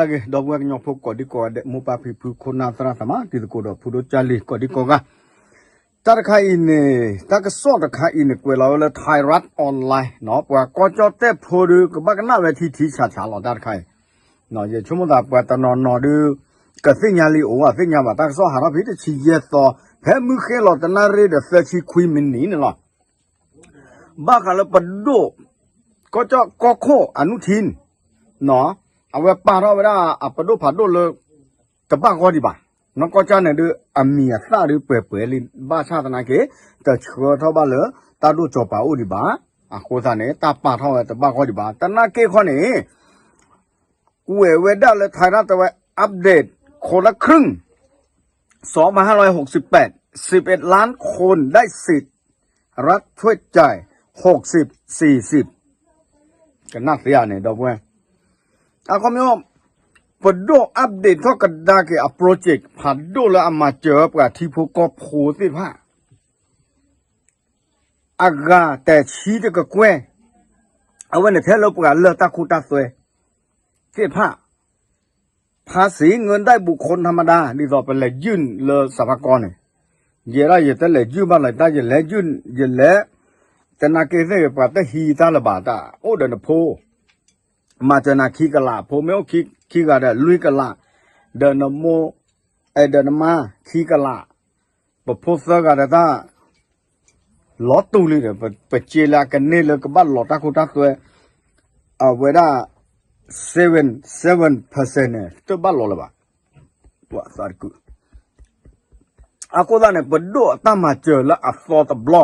ဒီပုၢ်ဝဲၢ်ကညီဖိကိးဒံကိးဂၤဒဲး မိၢ်ပၢ်ဖံဖု ခိၣ်နၢ်သရၣ်သမါ တံၤသကိးဒီးဖုဒိၣ်ကၢ်လံၤ ကိးဒံကိးဂၤ, တၢ်တခါအံၤန့ၣ် တၢ်ကစီၣ်တခါအံၤန့ၣ် ကွဲးလီၤဝဲလၢ Thairath Online နီၤ, ပှၤကီၢ်ကၠီၣ်တဲၣ်ဖိဒီး ကဘၣ်ကနၣ်ဝဲထံထံဆးဆးလီၤ တၢ်တခါအံၤ, ယဆိကမိၣ်သး ပှၤတနီၤနီၤဒီး ကသ့ၣ်ညါလံ အိၣ် အသ့ၣ်ညါဘၣ် တၢ်ကစီၣ်ဟးထီၣ်ဖဲ တဆံယဲၢ်သီ ဖဲမုၢ်ဃ့လီၤတနၣ်ရံၣ်ဒီး သၢဆံခွံမံးနံးန့ၣ်လီၤ. ဘၣ်ဃးလၢပဒိၣ် ကီၢ်ကၠီၣ် ကီၢ်ခိၣ် အနုထံၣ် နီၤ, အဝဲပာ်ထီၣ်ဝဲဒၣ်အပဒိၣ်ဖးဒိၣ်လၢ တဘၣ်ဂီၢ်ဒံးဘၣ်, နီၢ်ကီၢ်ကၠီၣ်န့ၣ်ဒီး အမံၤအသၣ်ဒီးပှဲၤပှဲၤလံ ဘၣ်ဆၣ်သနာ်က့ တဆှၢထီၣ်ဘၣ်လၢ တၢ်ဒိၣ်ကၠီၤပၤအိၣ်ဒံးဘၣ်, အဃိသတးန့ၣ် တၢ်ပာ်ထီၣ်ဝဲတဘၣ်ဂီၢ်ဒံးဘၣ် သနာ်က့ခီန့ၣ် ကွဲးဝဲဒၣ်လၢ Thairath တဲဝဲ update คนละครึ่ง สองพันห้าร้อยหกสิบแปด สิบเอ็ดล้านคนได้สิทธิ์รัฐช่วยจ่าย หกสิบ สี่สิบ ကနၣ်သ့ဧါန့ၣ် ဒီပုၢ်ဝဲၢ်, အခီပညီ ပဒိၣ် update ထီၣ်ကဒါက့ၤအ project ဖးဒိၣ်လၢအမၤစၢၤပှၤထံဖိကီၢ်ဖိသ့ၣ်တဖၣ် အဂၤတဆံတကကွဲၢ်, အဝဲန့ၣ်ထဲလၢပှၤလၢတၢ်ခိတၢ်သွဲသ့ၣ်တဖၣ် ภาษีเงินได้บุคคลธรรมดา ဒ်သိးပလဲၤယုၢ်လၢ สรรพากร န့ၣ်, ယဲဒၣ်ယတလဲၤယုၢ်ဘၣ်လီၤ တၢ်ယလဲၤယုၢ် ယလဲၤ သနာ်က့သ့ၣ်ဂ့ၤ ပှၤတဟံးတၢ်လၢၤဘၣ်တၢ် အိၣ်ဒီးနဖိ မၤစၢၤနၤခံကလး ဖိမ့ၢ်အိၣ်ခံဂၤဒီးလွံၢ်ကလး, ဒီးနမိၢ် အဲ ဒီးနမါခံကလး, ပဖိသၢဂၤဒီးတၢ် လီၤတူာ်လံဒီး ပစ့လၢအကန့ၢ်လၢကဘၣ်လီၤတၢ်ခိတၢ်သွဲ အဝဲဒၣ် seven seven percent န့ၣ် တဘၣ်လီၤလၢၤဘၣ်. ပှၤသးတကုာ် အဃိသတးန့ၣ် ပဒိၣ်အတၢ်မၤစၢၤလၢအသီတဘျီ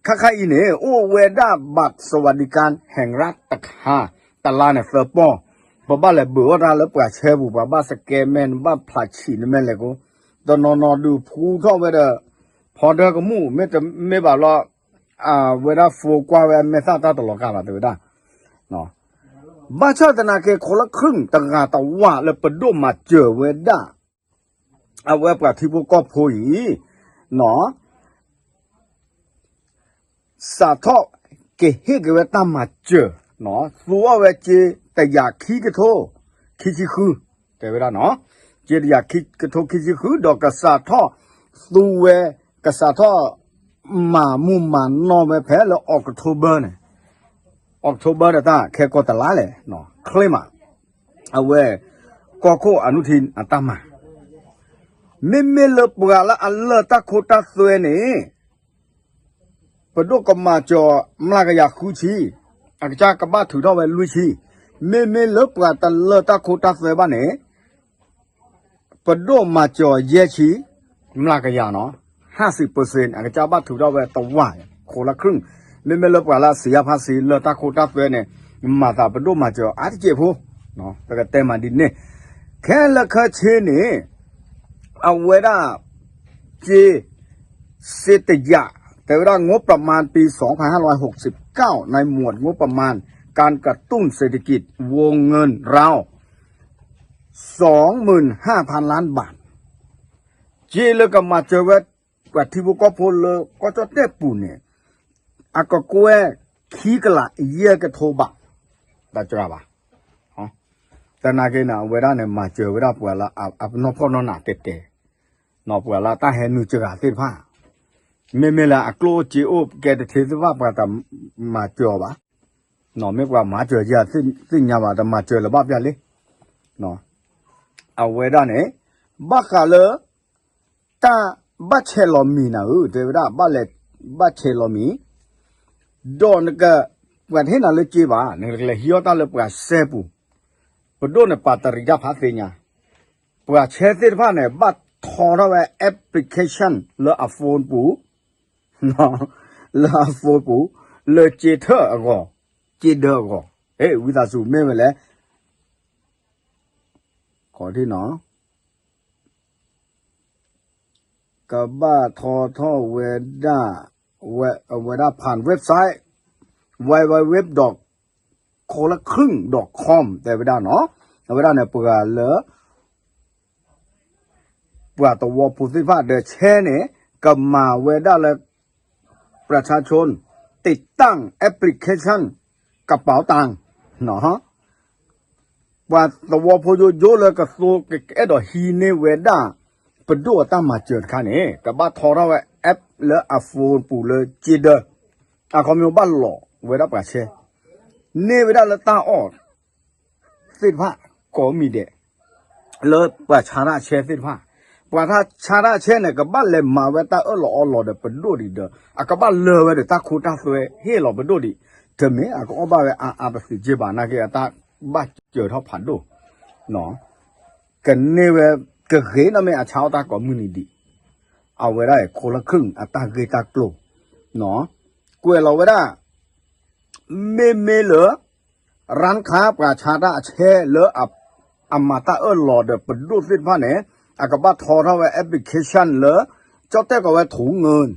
ခါခါအံၤန့ၣ် အိၣ်ဝဲဒၣ် บัตรสวัสดิการแห่งรัฐ တခါ တလါန့ၣ်သၢပီၢ်, ပဘၣ်လဲၤဘုးအီၣ်တၢ်လၢပှၤဆဲပူၤ ပှၤဘၣ်စကဲမဲ နဘၣ်ဖျးဆံးနမဲလဲၣ်ကိး, တနီၤနီၤဒုးဖူထီၣ်ဝဲဒီး ဖီဒၢကမူၣ် မ့တမ့ၢ်ဘၣ်ဘျီ အဝဲဒၣ် phone ကွၢ်ဝဲအမဲာ်သၣ်တၢ်တလီၤကၢ်ဘၣ် တဲဝဲဒၣ် ဘၣ်ဆၣ်သနာ်က့ คนละครึ่ง တဂၤတဝၢ်လၢပဒိၣ်မၤစၢၤဝဲဒၣ် အဝဲပှၤထံဖိကီၢ်ဖိအံၤ စးထီၣ်ကဟ့ၣ်က့ၤဝဲတၢ်မၤစၢၤ, သူအီၣ်ဝဲစ့ တကယၤခံကထိ ခံဆံဃု, တဲဝဲဒၣ်နီၤ, စ့တကယၤခံကထိခံဆံဃု ဒီးကစးထီၣ်သူဝဲ, ကစးထီၣ်မၤမူးမၤနီၢ်ဝဲဖဲလၢ October န့ၣ်, October ဒီးတၢ်ခဲကိာ်တလါလဲၣ်, ချ့မး, အဝဲ ကီၢ်ခိၣ်အနုထံအတၢ်မၤ မ့မ့ၢ်လၢပှၤလၢအလၢၢ်တၢ်ခိတၢ်သွဲန့ၣ် ပဒိၣ်ကမၤစၢၤမျးကယၤဃုဆံ, အကစၢ်ကဘၣ်ထုးထီၣ်ဝဲလွံၢ်ဆံ, မ့မ့ၢ်လၢပှၤတလၢၢ်တၢ်ခိတၢ်သွဲဘၣ်န့ၣ် ပဒိၣ်မၤစၢၤယဲၢ်ဆံ, မျးကယၤနီၤ, ห้าสิบเปอร์เซ็นต์ အကစၢ်ဘၣ်ထုးထီၣ်ဝဲတဝၢ်, คนละครึ่ง, မ့မ့ၢ်လၢပှၤလၢအစံးအါဖါစံးလၢၢ်တၢ်ခိတၢ်သွဲန့ၣ် မၤသးပဒိၣ်မၤစၢၤအါတက့ၢ်ဖိ, ပကတဲမးဒ်န့ၣ်, ခဲလၢာ်ခဲဆ့န့ၣ် အဝဲဒၣ် စ့ စ့တကယၤ, တဲဝဲဒၣ် งบประมาณปี สองพันห้าร้อยหกสิบเก้า ในหมวดงบประมาณการกระตุ้นเศรษฐกิจ วงเงินราว สองหมื่นห้าพันล้านบาท, စ့လၢကမၤစၢၤဝဲ ပှၤထံဖိကီၢ်ဖိလၢကီၢ်ကၠီၣ်တဲၣ်ပူၤန့ၣ် အကကွဲၢ်ခံကလးယဲၢ်ကထိဘး, တၢ်စှၤဘၣ်, သနာ်က့န့ၣ် အဝဲဒၣ်န့ၣ် မၤစၢၤဝဲဒၣ်ပှၤလၢအနီၢ်ဖီၣ်နီၢ်နးတဲာ်တဲာ်, ပှၤလၢတၢ်ဟဲနုာ်စှၤသ့ၣ်တဖၣ်, မ့မ့ၢ်လၢအကျိၣ်စ့အိၣ်ကဲတထ့သ့ၣ်တဖၣ် ပှၤတမၤစၢၤအီၤဘၣ်, မ့ၢ်ပှၤမၤစၢၤယၤသ့ၣ်ညါဘၣ် တမၤစၢၤလၢၤဘၣ်ပျၢ်လံ, အဝဲဒၣ်န့ၣ် ဘၣ်ဃးလၢ တၢ်ဘၣ်ဆဲးလီၤမံၤနၤဧၢ တဲဝဲဒၣ် ဘၣ်လဲၤဘၣ်ဆဲးလီၤမံၤ, ဒီးနက ပှၤတဟ့ၣ်နၤလၢစ့ဘၣ် နကလဲၤဟံးအီၣ်တၢ်လၢပှၤစဲပူၤ, ပဒိၣ်န့ၣ် ပာ်တရံးတၢ်ဖးသ့ၣ်ညါ, ပှၤဆဲသ့ၣ်တဖၣ်န့ၣ် ဘၣ်ထီထီၣ်ဝဲ application လၢအ phone ပူၤ, လၢအ phone ပူၤ, လၢစ့ထၢၣ်အဂီၢ်, စ့ဒၢအဂီၢ်, ဝံသးစူၤမ့ၢ်ဝဲလဲၣ် ခီၣ်ထံၣ်နီၤ ကဘၣ်ထီထီၣ်ဝဲဒၣ်, ဝဲဒၣ်ဖၣ် website www dot คนละครึ่ง dot com တဲဝဲဒၣ်နီၤ, အဝဲဒၣ်န့ၣ် ပှၤလၢ ပှၤသဝီဖိသ့ၣ်တဖၣ်ဒီးဆဲန့ၣ် ကမၤဝဲဒၣ်လၢ ประชาชน ติดตั้ง application กระเป๋าตัง နီၤ. ပှၤသဝီဖိယိယိလၢကသိကအဲၣ်ဒိးဟံးန့ၢ်ဝဲဒၣ် ပဒိၣ်အတၢ်မၤစၢၤတခါန့ၣ် ကဘၣ်ထီထီၣ်ဝဲ app လၢအ phone ပူၤလၢက့ဒၢ, အခီပညီဘၣ်လီၤဝဲဒၣ်ပှၤဆဲ န့ၢ်ဝဲဒၣ်လၢတၢ်အီၣ်သ့ၣ်တဖၣ် ကိးမံၤဒဲး လၢပှၤဆါတၢ်ဆဲသ့ၣ်တဖၣ်, ပှၤဆါတၢ်ဆဲန့ၣ် ကဘၣ်လဲၤမၤဝဲတၢ်အၢၣ်လီၤအီလီၤဒီးပဒိၣ်ဒံးဒီး အကဘၣ်လၢဝဲဒီးတၢ်ခိတၢ်သွဲဟ့ၣ်လီၤပဒိၣ်ဒံး, တမ့ၢ်အကအီၣ်ဘၣ်ဝဲအါအါပသံးက့ဘၣ် နာ်က့အတၢ်ဘၣ်စၢၤထီၣ်ဖးဒိၣ် ကန့ၢ်ဝဲ ကဂ့ၤနီၢ်မ့ၢ်အဆါအီၣ်တၢ်ကိးမုၢ်နံၤဒံး, အဝဲဒၣ် คนละครึ่ง အတၢ်ဂ့ၢ်တၢ်ကျိၤ ကွဲးလီၤဝဲဒၣ် မ့မ့ၢ်လၢ ร้านค้า ပှၤဆါတၢ်အဆဲလၢ အမၤတၢ်အၢၣ်လီၤဒီးပဒိၣ်သ့ၣ်တဖၣ်န့ၣ် အကဘၣ်ထီထီၣ်ဝဲ application လၢ ကၠီၣ်တဲၣ်ကိးဝဲ ถุงเงิน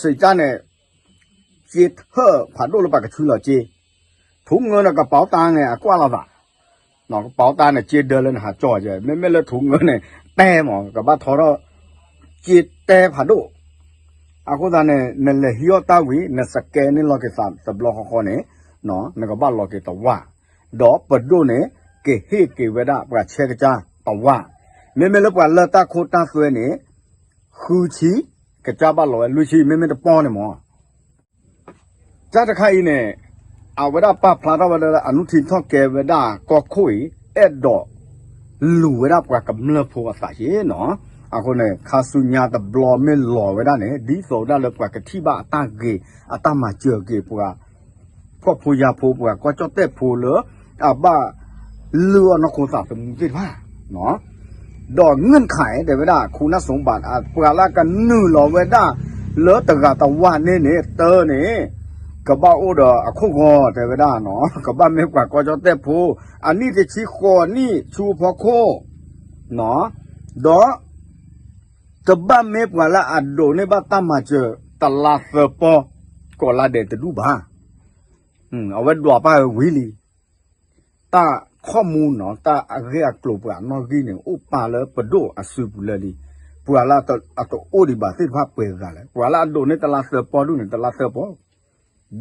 စံးတၢ်န့ၣ် စ့ထၢၣ်ဖးဒိၣ်လၢပှၤကဆူလီၤစ့, ထုးငၢန့ၣ်ကပီၤတၢ်န့ၣ် အကွၢ်လီၤသး, ကပီၤတၢ်န့ၣ် စ့ဒၢလၢနဟးကၠီၣ်ကဲ, မ့မ့ၢ်လၢထုးငၢန့ၣ် တဲမး ကဘၣ်ထီထီၣ် စ့တဲဖးဒိၣ်, အဃိသတးန့ၣ် နလဲၤဟံးအီၣ်တၢ်ဝံၤ နစကဲန့ၢ်လီၤက့ၤသးတဘျီဃီဃီန့ၣ် နကဘၣ်လီၤက့ၤတဝၢ်, ဒီးပဒိၣ်န့ၣ် ကဟ့ၣ်က့ၤဝဲဒၣ်ပှၤဆဲကစၢ်တဝၢ်, မ့မ့ၢ်လၢပှၤလၢတၢ်ခိတၢ်သွဲန့ၣ် ဃုဆံ, ကစၢ်ဘၣ်လီၤဝဲလွံၢ်ဆံ မ့မ့ၢ်တပီၢ်န့ၣ်မး တၢ်တခါအံၤန့ၣ် အဝဲဒၣ်ပာ်ဖျါထီၣ်ဝဲလၢ အနုထံထီၣ်ကဲဝဲဒၣ်ကီၢ်ခိၣ်အံၤ အဲၣ်ဒိးလူၤဝဲဒၣ်ပှၤကမျၢၢ်ဖိအသးက့နီၤ, အဃိန့ၣ် ခါဆူညါတဘျီမ့ၢ်လီၤဝဲဒၣ်န့ၣ် ဒ်သိးဝဲဒၣ်လၢပှၤကထံၣ်ဘၣ်အတၢ်ဂ့ၤ အတၢ်မၤစၢၤက့ၤပှၤ ဖှီၣ်ဖိယာ်ဖိ ပှၤကီၢ်ကၠီၣ်တဲၣ်ဖိလၢ အဘၣ်လုၢ်အီၣ်နီၢ်ခိသးသမူသ့ၣ်တဖၣ် ဒီးငိုၣ်ခး တဲဝဲဒၣ် ခုနစ်စုံဘၣ် ပှၤလၢကနုာ်လီၤဝဲဒၣ် လၢတဂၤတဝၢ်န့ၣ်န့ၣ် တၢ်န့ၣ် ကဘၣ်အိၣ်ဒီးအခိၣ်ဂီၤ တဲဝဲဒၣ်နီၤ ကဘၣ်မ့ၢ်ပှၤကီၢ်ကၠီၣ်တဲၣ်ဖိ အနံၣ်တဆံဃိးနံၣ်ဆူအဖီခိၣ် ဒီး ကဘၣ်မ့ၢ်ပှၤလၢအဒိးန့ၢ်ဘၣ်တၢ်မၤစၢၤ တလါသၢပီၢ် ကိးလါဒဲးတဒူၣ်ဘၣ်. အဝဲဒွးပာ်ဝဲဝံၤလံ တၢ်ခီၣ်မူနီၤ တၢ်အဂ့ၢ်အကျိၤပှၤနီၣ်ဂံၢ်န့ၣ် အိၣ်ပာ်လၢပဒိၣ်အစုပူၤလၢာ်လံ. ပှၤလၢအတအိၣ်ဒံးဘၣ်သ့ၣ်တဖၣ်ပှဲၤဂၤလဲၣ်. ပှၤလၢအဒိးန့ၢ်တလါသၢပီၢ်ဒူၣ်န့ၣ် တလါသၢပီၢ်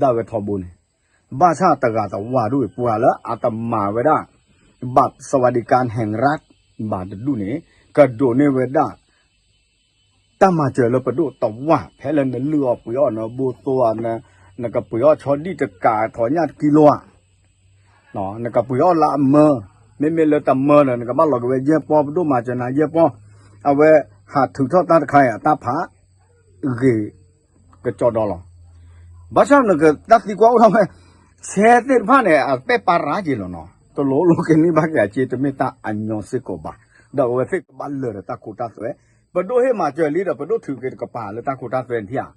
ဒၣ်ဝဲထီဘိန့ၣ် ဘၣ်ဆၣ်တဂၤတဝၢ်ဒူၣ် ပှၤလၢအတမၤဝဲဒၣ် บัตรสวัสดิการแห่งรัฐ ဘၣ်တဒူၣ်န့ၣ် ကဒိးန့ၢ်ဝဲဒၣ် တၢ်မၤစၢၤလၢပဒိၣ်တဝၢ် ဖဲလၢနလုၢ်အီၣ်ပှ့ၤအီၣ်နဘိသိဧါ, နကပှ့ၤအီၣ်ဆီဒံၣ်တကး ထီၣ်ညၣ်တကံလိဧါ, နကပှ့ၤအီၣ်လၢအမၢ, မ့မ့ၢ်လၢတမၢဒီး နကဘၣ်လီၤက့ၤဝဲယဲၢ်ပီၢ် ပဒိၣ်မၤစၢၤနၤယဲၢ်ပီၢ်, အဝဲဟးထုးထီၣ်တၢ်တခါအံၤ အတၢ်ဖး ဂ့ၤကကၠီဒီလီၤ. ဘၣ်ဆၣ်နကတၢ်သံကွၢ်အိၣ်ထီၣ်ဝဲ ဆဲသ့ၣ်တဖၣ်န့ၣ် အပဲၢ်ပာ်ရၤက့ၤလီၤနီၤ, တလိၣ်လိာ်က့ၤန့ၢ်ဘၣ်က့ၤအစ့ တမ့ၢ်တၢ်အညီစ့ၢ်ကီးဘၣ်. ဒီးအဝဲသ့ၣ်ကဘၣ်လၢာ်ဒီးတၢ်ခိတၢ်သွဲ, ပဒိၣ်ဟ့ၣ်မၤစၢၤလံဒီး ပဒိၣ်ထုးက့ၤတကပၤလၢတၢ်ခိတၢ်သွဲန့ၣ်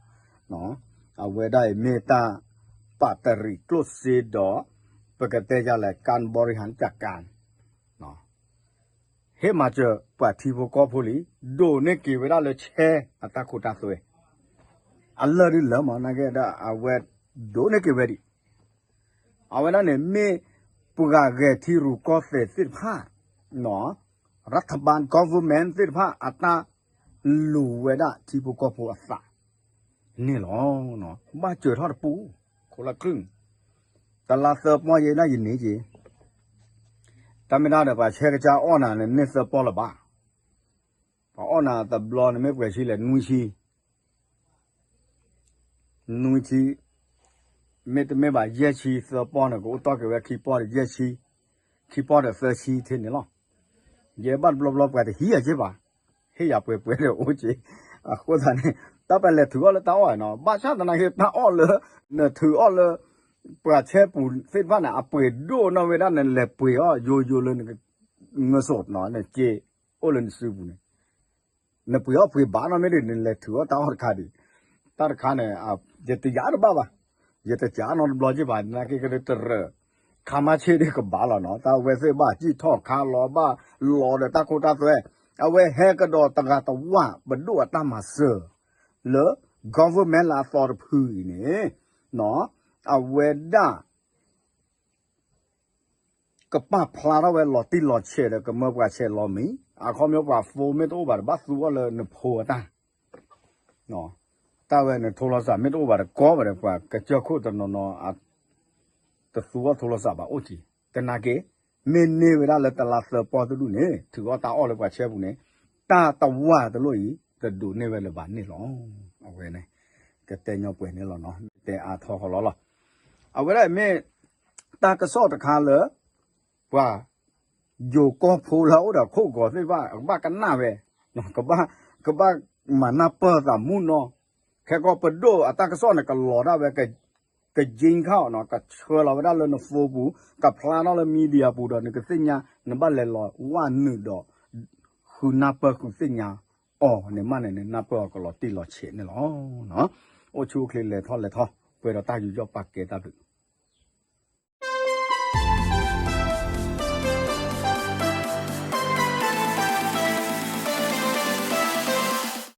ဧါ. အဝဲဒၣ်အံၤမ့ၢ်တၢ်ပာ်တရံးကျိၣ်စ့ဒီး ပကတဲယၤလဲၣ် การบริหารจัดการ ဟ့ၣ်မၤစၢၤပှၤထံဖိကီၢ်ဖိလံ, ဒိးန့ၢ်က့ၤဝဲဒၣ်လၢဆဲအတၢ်ခိတၢ်သွဲ, အလၢာ်ဒ်လၢာ်မး နာ်က့ဒီး အဝဲဒိးန့ၢ်က့ၤဝဲဒံး. အဝဲဒၣ်န့ၣ်မ့ၢ် ပှၤဂဲၤထံရူၢ်ကီၢ်သဲးသ့ၣ်တဖၣ် รัฐบาล government သ့ၣ်တဖၣ် အတၢ်လူၤဝဲဒၣ်ထံဖိကီၢ်ဖိအသး န့ၣ်လီၤ. ဘၣ်စၢၤထီၣ်တပူၤ คนละครึ่ง တလါသၢပီၢ်ယဲဒၣ်ယန့ၢ်က့ၤ, တၢ်မ့ၢ်ဒၣ်ဒီးပှၤဆဲကစၢ်အီၣ်နၤန့ၣ် န့ၢ်သၢပီၢ်လၢၤဘၣ်, ပှၤအီၣ်နၤတဘျီန့ၣ်မ့ၢ်ပှဲၤဆံလဲၣ် နွံဆံ နွံဆံ, မ့တမ့ၢ်ဘၣ် ယဲၢ်ဆံသၢပီၢ်န့ၣ် ကအိၣ်တီၢ်က့ၤဝဲခံပီၢ်ဒီးယဲၢ်ဆံ, ခံပီၢ်ဒီးသၢဆံထဲန့ၣ်လီၤ. ယဲဘၣ်တဘျီဘျီပှၤတဟံးယၤက့ဘၣ်, ဟ့ၣ်ယၤပှဲၤပှဲၤဒီးအိၣ်က့, အဃိသတးန့ၣ် တၢ်ပလဲၤထုးအီၣ်လၢတၢ်အီၣ်နီၤ, ဘၣ်ဆၣ်သနာ်က့တၢ်အီၣ်လၢ နထုးအီၣ်လၢ ပှၤဆဲပူၤသ့ၣ်တဖၣ်န့ၣ် အပှ့ၤဒိၣ်နီၢ်ဝဲဒၣ် နလဲၤပှ့ၤအီၣ်ယိယိလၢ ငိၤစိးနီၤ နစ့အိၣ်လၢနစုပူၤန့ၣ်, နပှ့ၤအီၣ်ပှ့ၤဘၣ်နီၢ်မ့ၢ်ဒ် နလဲၤထုးအီၣ်တၢ်အီၣ်တခါဒံး, တၢ်တခါန့ၣ် ယတယာ်တဘၣ်ဘၣ်, ယတယာ်နီတဘျီက့ဘၣ် နာ်က့ကဒုးတရၢၢ်, ခါမါဆ့ၣ်ဒ်ကဘၣ်လီၤနီၤ, တၢ်ဝဲသ့ၣ်ဘၣ်စံၣ်ထီၣ်ခါလီၤ ဘၣ်လီၤဒီးတၢ်ခိတၢ်သွဲ, အဝဲဟဲကဒီးတဂၤတဝၢ်ပဒိၣ်အတၢ်မၤစၢၤ လၢ government လၢအသီတဖုအံၤန့ၣ်, အဝဲဒၣ် ကပာ်ဖျါထီၣ်ဝဲလီၤတံၢ်လီၤဆဲးဒီး ကမၢပှၤဆဲးလီၤမံၤ, အခီပညီပှၤ phone မ့ၢ်တအိၣ်ဘၣ်ဒီး ဘၣ်သူအီၣ်လၢနဖိအတၢ်, တၢ်ဝဲန့ၣ် ထိလီၤစး မ့ၢ်တအိၣ်ဘၣ်ဒီး ကီဘၣ်ဒီး ပှၤကစၢၢ်ခိၣ်တနီၤနီၤ တသူအီၣ်ထိလီၤစးဘၣ်အိၣ်က့ၤ သနာ်က့ မ့ၢ်န့ၢ်ဝဲဒၣ်လၢတလါသၢပီၢ်တဒူၣ်န့ၣ် ထုးအီၣ်တၢ်အီၣ်လၢပှၤဆဲပူၤန့ၣ် တၢ်တဝၢ်တလိၣ်အံၤ တဒိးန့ၢ်ဝဲလၢၤဘၣ်န့ၣ်လီၤ. အဝဲန့ၣ် ကတဲညီပှဲၤန့ၣ်လီၤနီၤ မ့ၢ်တဲအါထီၣ်ဃီလီၤလီၤ. အဝဲဒၣ်မ့ၢ် တၢ်ကစီၣ်တခါလၢ ပှၤ ယိၤကီၢ်ဖိလၢအအိၣ်ဒီးခိၣ်ဂီၤသ့ၣ်တဖၣ် ကဘၣ်ကနၣ်ဝဲ, ကဘၣ် ကဘၣ်မၤနၢ်ပၢၢ်သးမုၢ်နီၤ, ခဲကီၢ်ပဒိၣ်အတၢ်ကစီၣ်န့ၣ် ကလီၤဒၣ်ဝဲ ကကၠ့ခါအီၤနီၤ ကဆှၢလီၤဝဲဒၣ်လၢန phone ပူၤ ကဖျါထီၣ်လၢ media ပူၤဒီး နကသ့ၣ်ညါ နဘၣ်လဲၤလီၤဝဲနုာ်ဒီး ဃုနၢ်ပၢၢ်ဃုသ့ၣ်ညါအီၤန့ၣ်မးန့ၣ် နနၢ်ပၢၢ်အီၤကလီၤတံၢ်လီၤဆဲးန့ၣ်လီၤ. အိၣ်ဆူၣ်အိၣ်ချ့လဲၤထီၣ်လဲၤထီၣ် ပှဲၤဒီးတၢ်ယူးယီၣ်ပာ်ကဲတၢ်ဘျုး